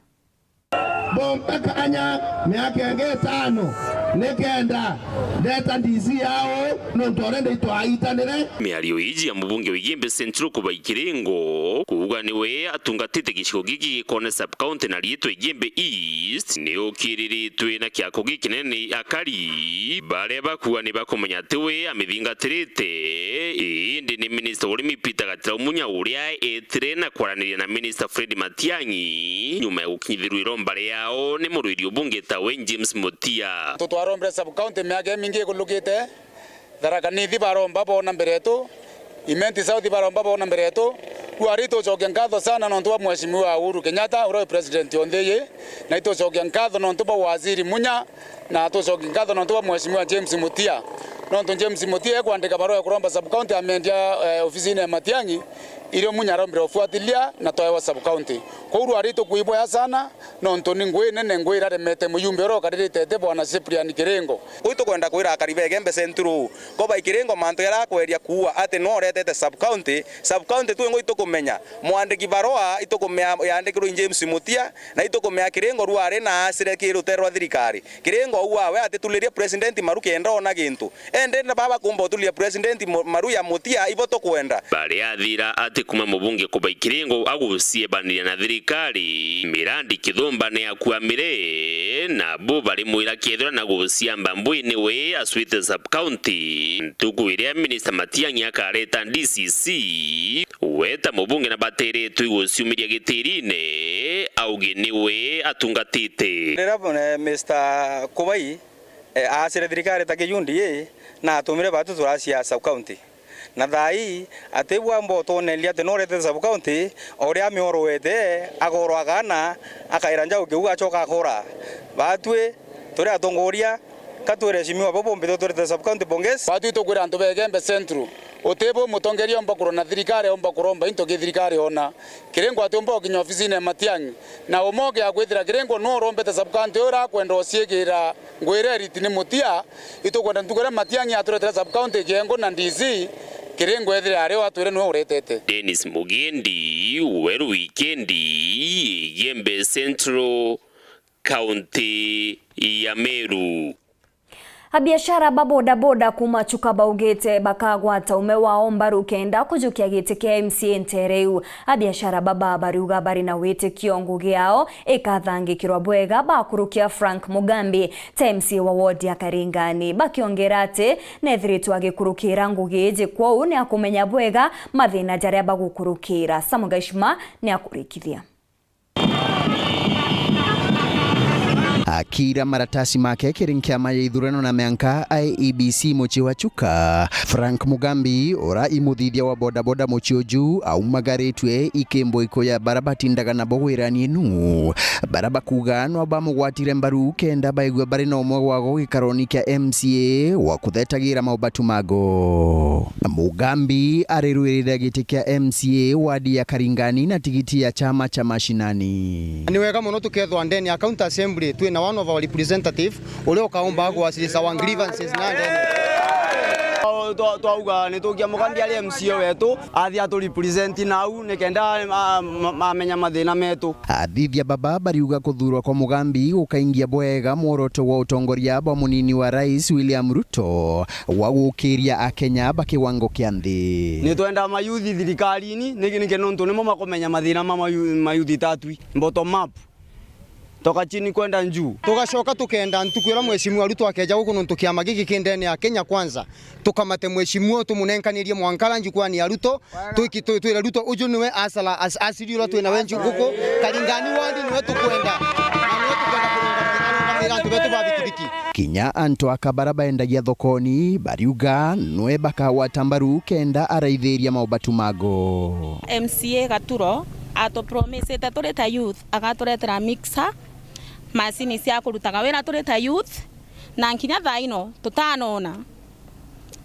Bompe kanya miaka ingi itano nikenda ndeta D C yao nontu already itwaitanire. Miario iji ya mubunge wa Igembe Central Kubai Kiringo kuuga niwe atungatite gicigo giki gikone sub-county na riitwa Igembe East ni ukiriritwe na kiako gikinene ni akari baria bakuuga ni bakumenya ati we amithingatirite, indi ni minista wa urimi Peter Gatira Munya uria eetire na kwaraniria na minista Fred Matiang'i nyuma ya gukinyithirua iromba riao ni murwiri ubunge tawe James Mutia. Tutwarombire sub-county miaka imingi ikulukite. Tharaka Nithi baromba boona mbere yetu, Imenti South baromba boona mbere yetu. Riu ari itucokia nkatho sana nontu bwa Mheshimiwa Uhuru Kenyatta, uria wi president o nthi iji, na itucokia nkatho nontu bwa Waziri Munya, na tucokia nkatho nontu bwa Mheshimiwa James Mutia. Nontu James Mutia ekwandika barua ya kuromba sub-county amendia, eh, ofisine ya Matiang'i, irio Munya arombire ufuatilia na twaewa sub-county. Kwou riu ari itukuiboya sana, nontu ni ngui nene, ngui iraremete muyumbe uria ukaririte iti Bwana Cyprian Kiringo. Kwou itukwenda kwira akari ba Igembe Central, Kubai Kiringo mantu jaria akweria kuuga ati niwe uretete sub-county, sub-county twingwa itukumenya. Mwandiki barua itukumea yandikirwe i James Mutia, na itukumea Kiringo riu ari na acire ki rutere rwa thirikari. Kiringo auga we atitulirie president maru kenda oona gintu. Indi na baba kumba utulia president mo-, maru ya Mutia, ibo tukwenda. Baria athira ati kuuma mubunge Kubai Kiringo aguciebaniria na thirikari, mirandi kithumba ni akuamire, na bo barimwira kethirwa na guciamba mbui niwe acwite sub-county. Ntuku iria minista Matiang'i akareta D C C, we ta mubunge na bateretwe guciumiria gitirine, auge niwe atungatite. Riria, eh, Mister Kubai eh, aacire thirikari ta kijundi ii, na atumire batu turacia sub-county. Na thaa ii, ati bwa mbo twoneria ati no urete sub-county, o uria amiorowete, akorwa akana, akaira njau kiu, acoka akora. Batwi, turi atongoria, ka twire Mheshimiwa bo bombi tuturete sub-county pongezi. Batwi tukwira antu ba Igembe Central, uti bu mutongeria omba kurona thirikari, omba kuromba into ki thirikari ona. Kiringo atiumba gukinya ofisine ya Matiang'i, na umoke ya kwithira Kiringo nu urombete sub-county uria akwenda uciigira ngwire eriti ni Mutia, itukwenda ntuku iria Matiang'i aturetera sub-county Kiengu na D C, Kiringo ethire ari o atwire niwe uretete. Dennis Mugendi, Weru Wikendi, Igembe Central, County ya Meru. Abiashara ba bodaboda kuuma Chuka baugite bakagwata ume wao mbaru kenda kujukia giti kia M C A ntere iu. Abiashara baba bariuga bari na witikio ngugi yao ikathangikirwa bwega bakurukia Frank Mugambi ta M C A wa ward ya Karingani, bakiongera ati nethiritwe agikurukira ngugi iji, kwou ni akumenya bwega mathina jaria bagukurukira. Sam Gaishima ni akurikithia. Akiira maratasi make kiri nkiama ya ithurano na mianka I E B C mucii wa Chuka, Frank Mugambi, ura i muthithia wa bodaboda mucii uju, aumagaritue ikimbo ikuya bara batindaga nabo wirani inu, bara bakuuga no bamugwatire mbaru kenda baigua bari na umwe gwao gikaroni kia M C A wa kuthetagira maubatu mago. Mugambi arirwirira giti kia M C A wadi ya Karingani na tigiti ya chama cha mashinani. Ni wega mono tukethwa ndene ya County Assembly twina one of our representative uria ukaumba gwacirisa our grievances na ndene. Twa-, twauga ni tukia Mugambi ari M C A wetu, athi atu represent nau nikenda ma-, ma-, mamenya mathina metu. Athithia baba bariuga kuthurwa kwa Mugambi gukaingia bwega mworoto wa utongoria bwa munini wa Rais William Ruto wa gukiria Akenya ba kiwango kia nthi. Ni twenda mayuthi thirikarine, niki, niki nontu nimo makumenya mathina ma mayu-, mayuthi tatwi. Bottom up. Toka chini kwenda juu. Tugacoka tukenda ntuku iria Mheshimiwa Ruto akeja guku nontu kiama giki ki ndene ya Kenya Kwanza. Tukamate Mheshimiwa, tumunenkanirie mwankara njukwani ya Ruto, twiki-, twi-, twire Ruto, uju niwe asala-, as-, asiri uria twina we nju-, guku, Karingani ward niwe tukwenda. Na niwe tukwenda kurungamira, arungamira antu betu ba bikibiki. Kinya antu aka bara baendagia thokoni, bariuga nwe bakagwata mbaru kenda araithiria maubatu mago. M C A Gaturo atupromisite turi ta youth, agaturetera mixer, macini cia kurutaga wira turi ta youth, na nkinya thaa ino tutanona.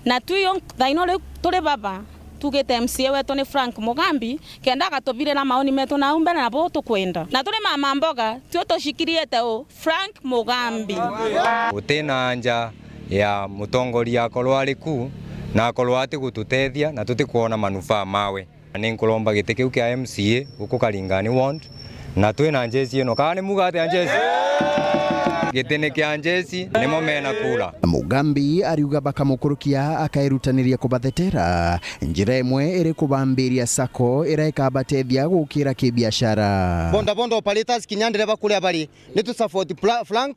Na twio thaa ino riu turi baba, tugite M C A wetu ni Frank Mugambi, kenda agatubirira maoni metu nau mbere na buu tukwenda. Na turi mama mboga, tio tucikiriite u Frank Mugambi. Gutina nja ya mutongoria akorwo ari ku, na akorwo ati gututethia, na tutikwona manufaa mawe. Ni nkuromba giti kiu kia M C A guku Karingani ward, na twina njeci ino. Kaa ni muga atia njeci? Giti ni kia njeci, nimo mena kura. Mugambi ariuga bakamukurukia akairutaniria kubathetera. Njira imwe iri kubambiria sacco iria ikabatethia gukira kibiashara. Boda boda operators kinya ndereba kuria bari, ni tu support Pla-, Frank.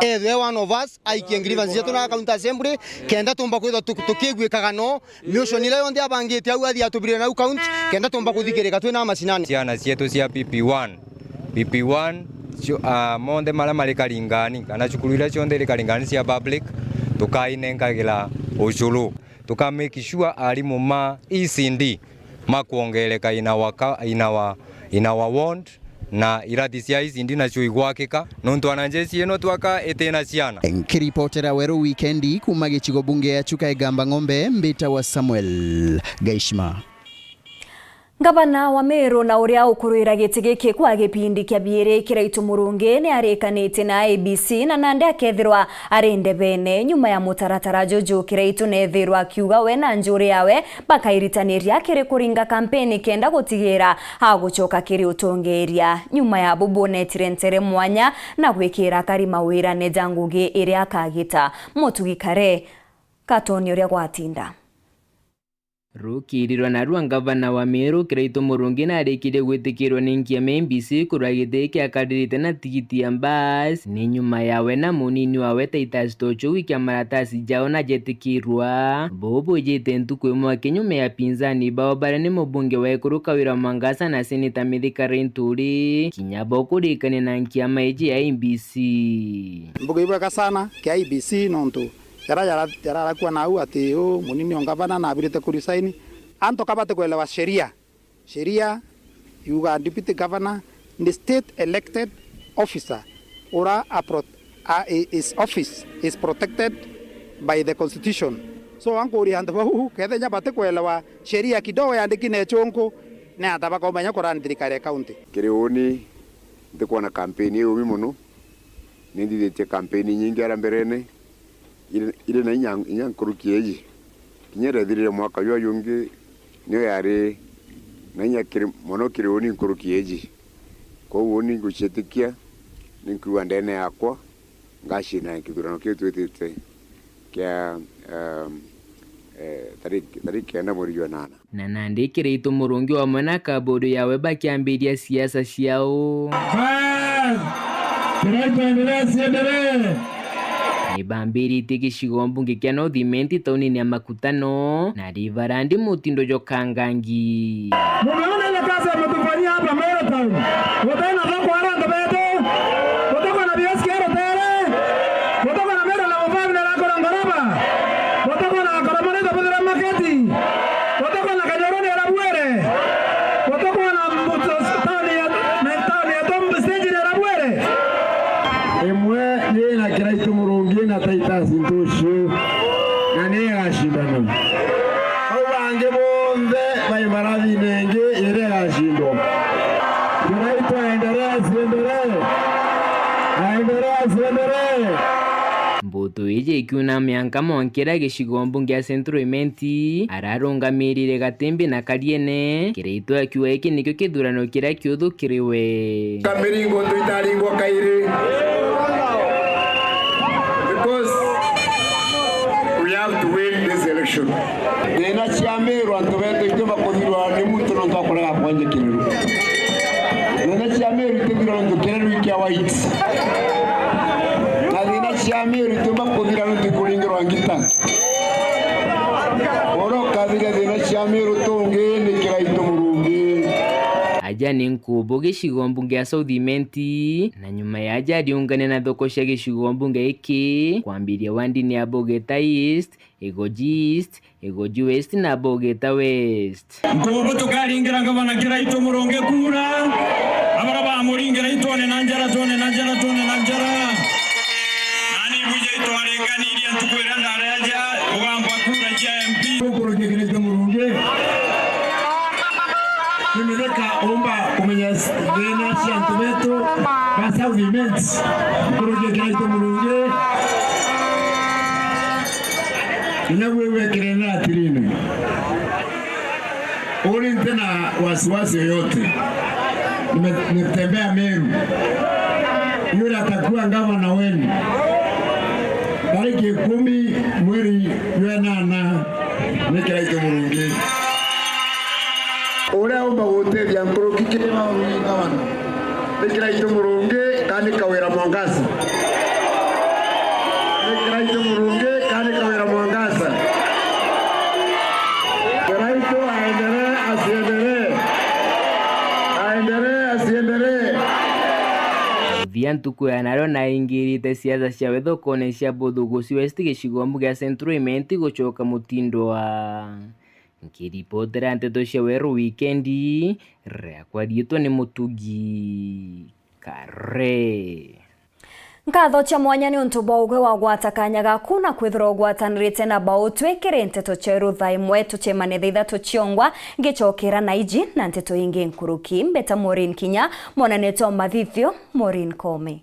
Ethwe one of us aikie grievance cietu na county assembly, kenda tumba kwithwa tu-, tukiguikaga no motion iria yonthe abangite au athii atubirire nau county, kenda tumba kuthikirika twina macinani. Ciana cietu cia P P one, P P one, cio, ah, monthe maria mari Karingani, kana cukuru iria cionthe iri Karingani cia public, tukainenkagira ucuru. Tuka make sure arimu ma E C D makwongereka in our ca-, in our, in our ward, na irati cia E C D nacio igwakika, nontu ana njeci ino twaka itina ciana. Nkiripotera Weru Wikendi kuuma gicigo bunge ya Chuka Igamba Ng'ombe, mbita wa Samuel Gaishima. Ngavana wa Meru na uria ukuruira giti giki kwa gipindi kia biiri, Kiraitu Murungi, ni arikanitie na I E B C na nandi akethirwa ari ndebene. Nyuma ya mutaratara juju, Kiraitu neethirwa akiuga we na njuri yawe bakairitaniria kiri kuringa kampeni kenda gutigira agucoka kiri utongeeria. Nyuma ya bubu, neetire ntere mwanya na gwikira akari mawirane ja ngugi iria akagita. Mutugi Kare, katoni uria gwatinda. Rukiiri rwa narua ngavana wa Meru Kiraitu Murungi narikirie gwitikirwa ni nkiama ya M B C kurwa giti kiakaririte na tigiti ya bus, ni nyuma yawe na munini wawe Titus Tocho gwikia maratasi jao na jetikirwa. Buu bwijite ntuku imwe kinyume ya pinzani bao baria ni mubunge wa Ekuru Kawira Mwangaza na seneta Mithika Linturi, kinya bo kurikania na nkiama iji ya M B C. Mbuga ibwega sana kia I B C nontu jaria jara-, jararakua nau ati u munini o ngavana nabirite ku resign. Antu ka batikwelewa sheria. Sheria yuga deputy governor ni state elected officer ura a pro-, a, i-, his office is protected by the constitution. So ankuria antu bau kethenya batikwelewa sheria kidogo yandiki na ichunku, ni ata bakomenya kurani thirikari ya county? Kiri uni, ntikwona campaign i umi mono. Ni nthithitie campaign inyingi ara mberene, iri, iri na inya, inya nkuruki iji. Kinya irethirire mwaka juu jungi, niyo yari na inya kiri, mono kiri uni nkuruki iji. Kwou uni nguciitikia, ni nkuigua ndene yakwa, ngacina kithurano kiu twitite kia, um, eh, tariki, tariki kenda mweri jwa nana. Na nandi Kiraitu Murungi wamwe na kabodo yawe bakiambiria siasa ciao. Fire! Kiraitu endelee, siendelee. Ni bambiritie gicigo mbunge kia North Imenti taunini ya Makutano, na Riverandi mutindo jwa kangangi. Mumeona ile kazi ametufanyia hapa Meru Town. Gutena thoko ara antu betu. Guteko na B S K gutena. Mbutu iji ikiuna mianka mwankira gicigo mbunge ya Central Imenti, ararungamirire Gatimbi na Kariene, Kiraitu akiuga giki nikio kithurano kiria kiuthu kiri we. Kamiringo tuitaringwa kairi. Because we have to win this election. Thina cia Meru antu betu itiumba kuthirwa ni muntu nontu wa kurega kwanja kireru. Thina cia Meru itithirwa nontu kireru ikia white. Na thina cia Meru itiumba kuthira nontu ikuringirwa ngita. Oro kathire thina cia Meru tungi ni Kiraitu Murungi. Aja ni nkubu gicigo mbunge ya South Imenti, na nyuma ya aja ariungane na thoko cia gicigo mbunge iki, kwambiria wandini ya Bogeta East, Igoji East, Igoji West na Bogeta West. Nkubu tukaringira ngavana Kiraitu Murungi kura. Abara bamuringira itwone na njara, twone na njara, twone na njara. Nani buje itwaringani iria ntuku iria ndareja ugamba kura cia M P. Nkurukia Kiraitu Murungi. Nimireka umba kumenya thina cia antu betu ba South Imenti. Nkurukia Kiraitu Murungi. Inya wewe kelele atirini. Uri nte na wasiwasi yoyote. Nime-, nimetembea Meru. Yule atakuwa gavana wenu. Tariki ikumi mweri jwa nana ni Kiraitu Murungi. Uria umba gutethia nkuruki kiri mauru gavana. Ni Kiraitu Murungi kana ni Kawira Mwangaza? Ni Kiraitu Murungi kana ni Kawira Mwangaza? Kiraitu aendelee, asiendelee? Aendelee, asiendelee? Thia ntuku ya nario naingirite siasa ciawe thokone cia Buthugusi West gicigo mbunge ya Central Imenti gucoka Mutindwa. Nkiripotera nteto cia Weru Wikendi, riakwa riitwa ni Mutugi Kare. Nkatho cia mwanya ni untu bwa ugwe wagwata kanya gaku na kwithirwa ugwatanirite na Bautwi kiri nteto cia Weru thaa imwe. Tucemane thaa ithatu ciongwa ngicokera na iji na nteto ingi nkuruki. Mbeta Maureen Kinya, mwananetwa Mathithio, Maureen Kome.